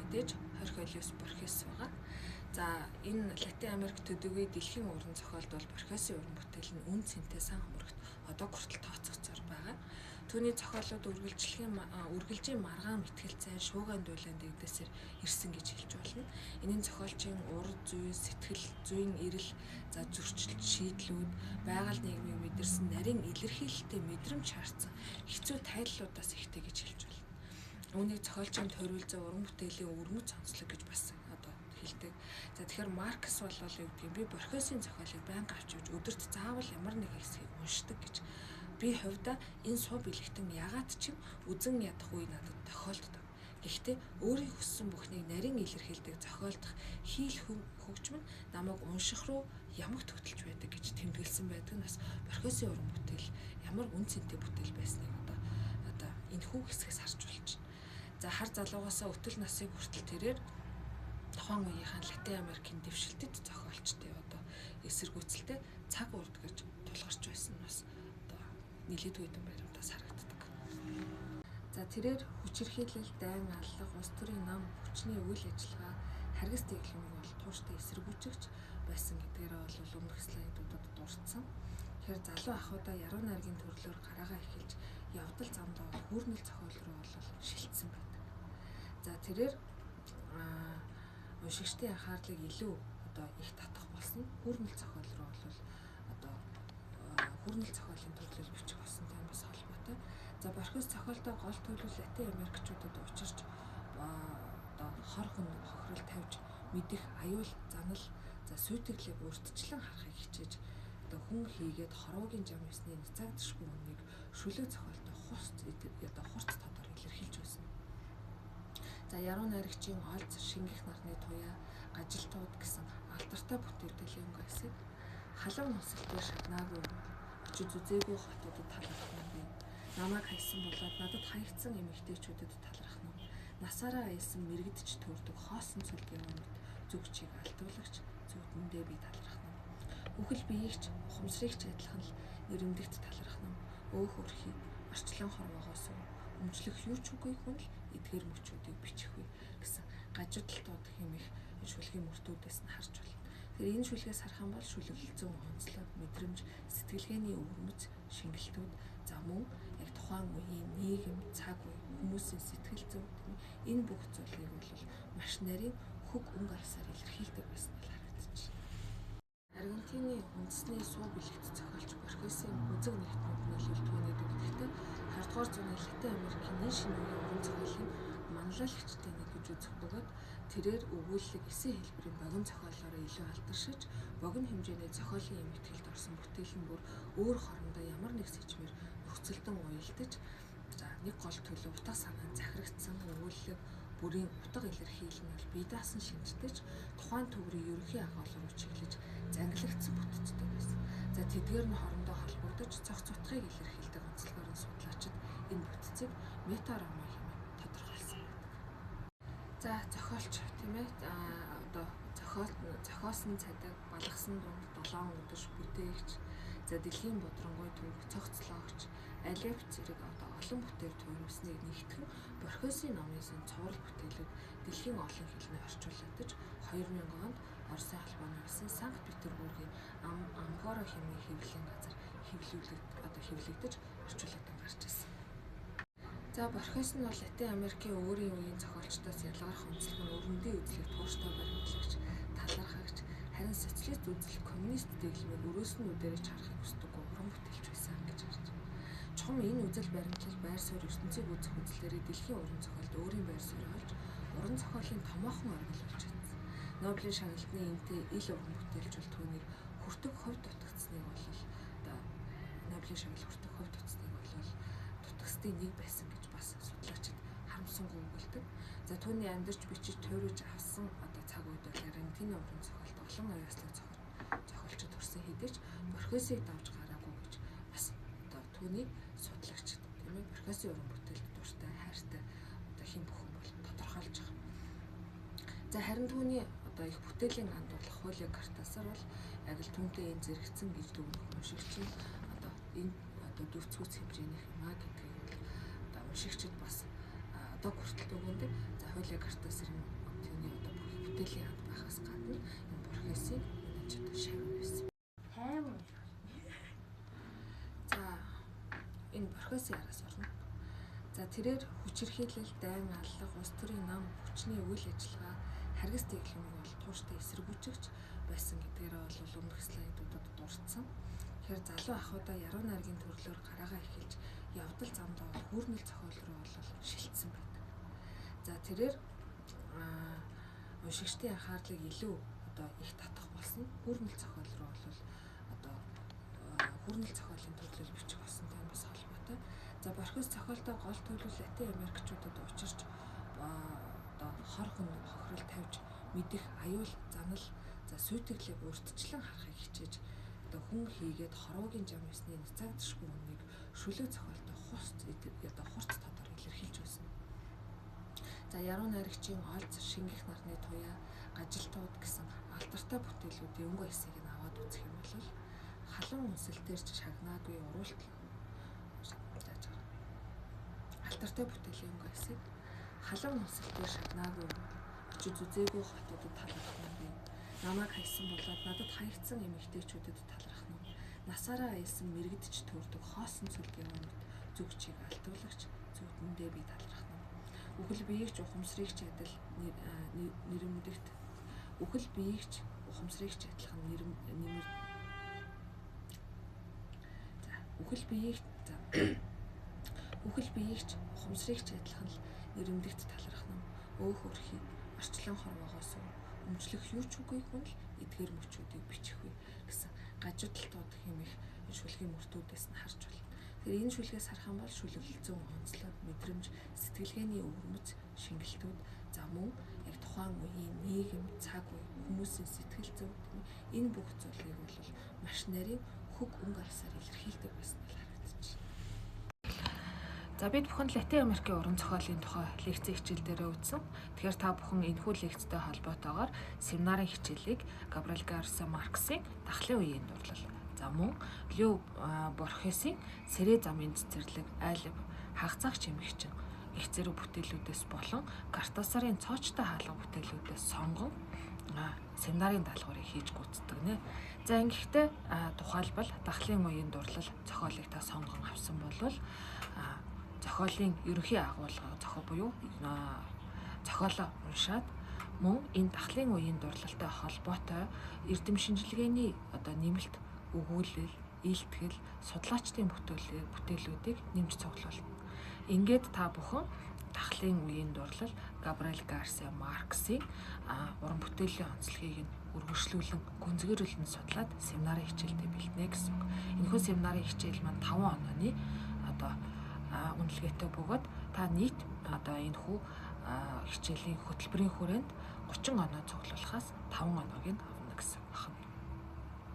Мэдээж Хорхе Луис Борхес байгаа. За энэ Латин Америк төдийгүй дэлхийн уран зохиолд бол Борхесын уран бүтээл нь үн цэнтэй сан хомрогт одоо хүртэл тооцогдсоор байгаа. Түүний зохиолууд үргэлжийн маргаан мэтгэлцээ, шуугиан дуулаан дэгдээсээр ирсэн гэж хэлж болно. Энэ нь зохиолчийн ур зүй, сэтгэл зүйн эрэл, за зөрчилт, шийдлүүд, байгаль нийгмийг мэдэрсэн нарийн илэрхийлэлтэй мэдрэмж шаардсан хэцүү тайллуудаас ихтэй гэж хэлж болно. Үүнийг зохиолчийн туриул зүй уран бүтээлийн өвөрмөц онцлог гэж бас одоо хэлдэг. За тэгэхээр Маркс бол юу гэдгийг би Борхесын зохиолыг байнга авч явж өдөрт заавал ямар нэг хэсгийг уншдаг гэж. Би хувьдаа энэ суу бэлэгтэн ягаад ч юм үзэн ядах үе надад тохиолддог. Гэхдээ өөрийн хүссэн бүхнийг нарийн илэрхийлдэг зохиолдох хийл хөгжим нь намайг унших руу ямагт хөтөлж байдаг гэж тэмдэглэсэн байдаг нь бас Борхесын уран бүтээл ямар үн цэнтэй бүтээл байсныг одоо энэ хүү хэсгээс харж болж байна. За хар залуугаасаа өтөл насыг хүртэл тэрээр тухайн үеийнхэн Латин Америкийн дэвшилтэд зохиолчтой одоо эсэргүүцэлтэй цаг урд гэж тулгарч байсан нь бас одоо нэлээдгүй хэдэн баримтаас харагддаг. За тэрээр хүчирхийлэл, дайн аллах, улс төрийн нам, хүчний үйл ажиллагаа, харгас дэглэмийг бол тууштай эсэргүүцэгч байсан гэдгээрээ бол өмнөх слайдуудад дурдсан. Тэгэхээр залуу ахуйдаа яруу найргийн төрлөөр гараагаа эхэлж явдал замдаа бол хүүрнэл зохиол руу бол шилжсэн байдаг. За тэрээр уншигчдын анхаарлыг илүү одоо их татах болсон хүүрнэл зохиол руу бол одоо хүүрнэл зохиолын төрлөөр бичих болсонтой бас холбоотой. За Борхес зохиолдоо гол төлөв Латин Америкчуудад учирч одоо хор хүн хохирол тавьж мэдэх аюул занал за сүйтэглийг урьдчилан харахыг хичээж одоо хүн хийгээд хорвоогийн жам ёсны няцаагдшгүй үннийг шүлэг зохиолтой одоо хурц тодор илэрхийлж байсан. За яруу найрагчийн олз, шингэх нарны туяа, гажилтууд гэсэн алдартай бүтээлтэй өнгө хэсэг халуун нусал дээр шагнаагүй очиж үзээгүй хотуудад талархах юм би. Намайг хайсан болоод надад хаягдсан эмэгтэйчүүдэд талархах нь. Насаараа аялсан мэрэгдэж төрдөг хоосон цөлгийн өмнөд зүгчийг алтуулагч зүудэндээ би талархах нь. Үхэл биеигч ухамсарыг ч адилхан л нэрэмдэгт талархах нь. Өөх өрхий орчлон хорвоогоос өмчлөх юу ч үгүй хүн л эдгээр мөчүүдийг бичих вэ гэсэн гажуудалтууд хэмээх шүлгийн мөртүүдээс нь харж байна. Тэгэхээр энэ шүлгээс харах юм бол шүлэглэл зүүн онцлог, мэдрэмж, сэтгэлгээний өвөрмөц, шингэлтүүд, за мөн яг тухайн үеийн нийгэм, цаг үе, хүмүүсийн сэтгэл зүй энэ бүх зүйлийг бол маш нарийн хөг өнгө аясаар илэрхийлдэг байсан нь харагдаж байна. Аргентины үндэсний суу бэлэгт зохиолч Борхесын үзэг нэгтнүүд нийлүүл түүний дүгнэлтээ 20 дугаар зууны Латин Америкийн энэ шинэ үеийн уран зохиолын манлайлагчтай нэг гэж үзэх бөгөөд тэрээр өгүүллэг эсийн хэлбэрийн богино зохиолоороо илүү алдаршиж богино хэмжээний зохиолын юм итгэлд орсон бүтээл нь бүр өөр хоорондоо ямар нэг сэжмээр нөхцөлдөн уялдаж за нэг гол төлөв утга санаа нь захирагдсан өгүүллэг бүрийн утга илэрхийлэл нь бол бие даасан шинжтэй ч тухайн төврийн ерөнхий агуулга руу чиглэж зангилагдсан бүтцтэй байсан. За тэдгээр нь хоорондоо холбогдож цогц утгыг илэрхийлдэг онцлогоор нь судлаачид энэ бүтцийг мета роман хэмээн тодорхойлсон байдаг. За зохиолч тийм ээ одоо зохиосон цадаг, балгасан дунд долоон өдөш бүтээгч, за дэлхийн бодрангуй түүх, цогцлоогч, алеп зэрэг одоо олон бүтээл туймснийг нэгтгэн Борхесын номын сан цуврал бүтээлүүд дэлхийн олон хэлнээр орчуулагдаж 2000 онд Оросын холбооны улсын Санкт Петербургийн Амгоро хэмээн хэвлэлийн газар хэвлэгдэж орчуулагдан гарч ирсэн. За Борхес нь бол Латин Америкийн өөрийн үеийн зохиолчдоос ялгарх онцлог нь өрөмдийн үзлийг тууштай баримтлагч, талархагч, харин социалист үзэл, коммунист дэглэмийг өрөөс нь үдээрэж харахыг хүсдэггүй уран бүтээлч байсан гэж харж байна. Чухам энэ үзэл баримтлал байр суурь ертөнцийг үзэх үзлээрээ дэлхийн уран зохиолд өөрийн байр суурь олж, уран зохиолын томоохон оргил болж чадсан. Нобелийн шагналтны энтэй ил уран бүтээлч бол түүнийг хүртэг хувь дутагдсаныг бол одоо Нобелийн шагнал хүртэг хувь дутсныг бол дутагсдын нэг байсан гэж бас судлаачид харамсангүй өгүүлдэг. За түүний амьдарч бичиж туйрж авсан одоо цаг үед бол Аргентины уран зохиолд олон аюулслаг зохиолчид төрсэн хэдий ч Борхесыг давж гараагүй гэж бас одоо түүний судлагчид тийм ээ Борхесын уран бүтээлд дуртай хайртай одоо хэн бүхэн бол тодорхойлж байгаа. За харин түүний одоо их бүтээлийн анд болох Хулио Картасар бол яг л түүнтэй энэ зэрэгцэн гэж дүгнэх уншигчийн одоо энэ одоо дүүцгүүц хэмжээнийх юм а гэдгийг бол одоо уншигчид бас одоо хүртэл дүгнэдэг. За Хулио Картасарын Түүний одоо бүх бүтээлийн анд байхаас гадна энэ Борхесийг энэ ч одоо шавь байсан. Тайван. За энэ Борхесын араас орно. За тэрээр хүчирхийлэл, дайн аллах, улс төрийн нам, хүчний үйл ажиллагаа, харгас дэглэмийг бол тууштай эсэргүүцэгч байсан гэдгээрээ бол өмнөх слайдуудад дурдсан. Тэгэхээр залуу ахуйдаа яруу найргийн төрлөөр гараагаа эхэлж явдал замдаа бол хүүрнэл зохиол руу бол шилжсэн байдаг. За тэрээр уншигчдын анхаарлыг илүү одоо их татах болсон хүүрнэл зохиол руу бол одоо хүүрнэл зохиолын төрлөөр бичих болсонтой бас холбоотой. За Борхес зохиолтой гол төлөв Латин Америкчуудад учирч одоо хор хүн хохирол тавьж мэдэх аюул занал за сүйтэглийг урьдчилан харахыг хичээж одоо хүн хийгээд хорвоогийн жам ёсны няцаагдшгүй үннийг шүлэг зохиолтой хурц одоо хурц тодор илэрхийлж байсан. За яруу найрагчийн олз, шингэх нарны туяа, гажилтууд гэсэн алдартай бүтээлүүдийн өнгө аясыг нь аваад үзэх юм бол халуун үнсэлтээр ч шагнаагүй уруулт зааж байгаа. Алдартай бүтээлийн өнгө аясыг халуун үнсэлтээр шагнаагүй очиж үзээгүй хотуудад талархах нь бий. Намайг хайсан болоод надад хаягдсан эмэгтэйчүүдэд талархах нь. Насаараа аялсан мэрэгдэж төрдөг хоосон цөлгийн өмнөд зүгчийг алтуулагч зүудэндээ би талархах нь. Үхэл биеигч ухамсарыг ч адил нэрэмдэгт үхэл биеигч ухамсарыг ч адилхан нэмэр за үхэл биеигч за үхэл биеигч ухамсарыг ч адилхан л нэрэмдэгт талархах нь. Өөх өрхий орчлон хорвоогоос өмчлөх юу ч үгүй хүн л эдгээр мөчүүдийг бичих вэ гэсэн гажуудалтууд хэмээх энэ шүлгийн мөртүүдээс нь харж байна. Тэгэхээр энэ шүлгээс харах юм бол шүлэглэл зүүн онцлог, мэдрэмж, сэтгэлгээний өвөрмөц, шингэлтүүд, за мөн яг тухайн үеийн нийгэм, цаг үе, хүмүүсийн сэтгэл зүй энэ бүх зүйлийг бол маш нарийн хөг өнгө аясаар илэрхийлдэг байсан нь харагдаж байна. За бид бүхэн Латин Америкийн уран зохиолын тухай лекцийн хичээл дээрээ үзсэн. Тэгэхээр та бүхэн энэхүү лекцтэй холбоотойгоор семинарын хичээлийг Габриэл Гарсиа Маркесийн Дахлын үеийн дурлал, за мөн Лео Борхесийн Сэрээ замын цэцэрлэг, Айлв, Хагацаагч эмэгчин их зэрэг бүтээлүүдээс болон Картасарын цоочтой хаалга бүтээлүүдээс сонгон семинарын даалгаврыг хийж гүйцэтгэв нэ. За ингэхдээ тухайлбал Дахлын үеийн дурлал зохиолыг та сонгон авсан бол зохиолын ерөнхий агуулга зохиол буюу зохиолоо уншаад мөн энэ дахлын үеийн дурлалтай холбоотой эрдэм шинжилгээний одоо нэмэлт өгүүлэл, илтгэл, судлаачдын бүтээлүүдийг нэмж цуглуулна. Ингээд та бүхэн дахлын үеийн дурлал Габриэл Гарсиа Маркесийн уран бүтээлийн онцлогийг нь өргөжлүүлэн гүнзгийрүүлэн судлаад семинарын хичээлдээ бэлтнэ гэсэн үг. Энэхүү семинарын хичээл маань 5 онооны одоо үнэлгээтэй бөгөөд та нийт одоо энэ хүү хичээлийн хөтөлбөрийн хүрээнд 30 оноо цуглуулахаас 5 оноог нь авна гэсэн үг байна.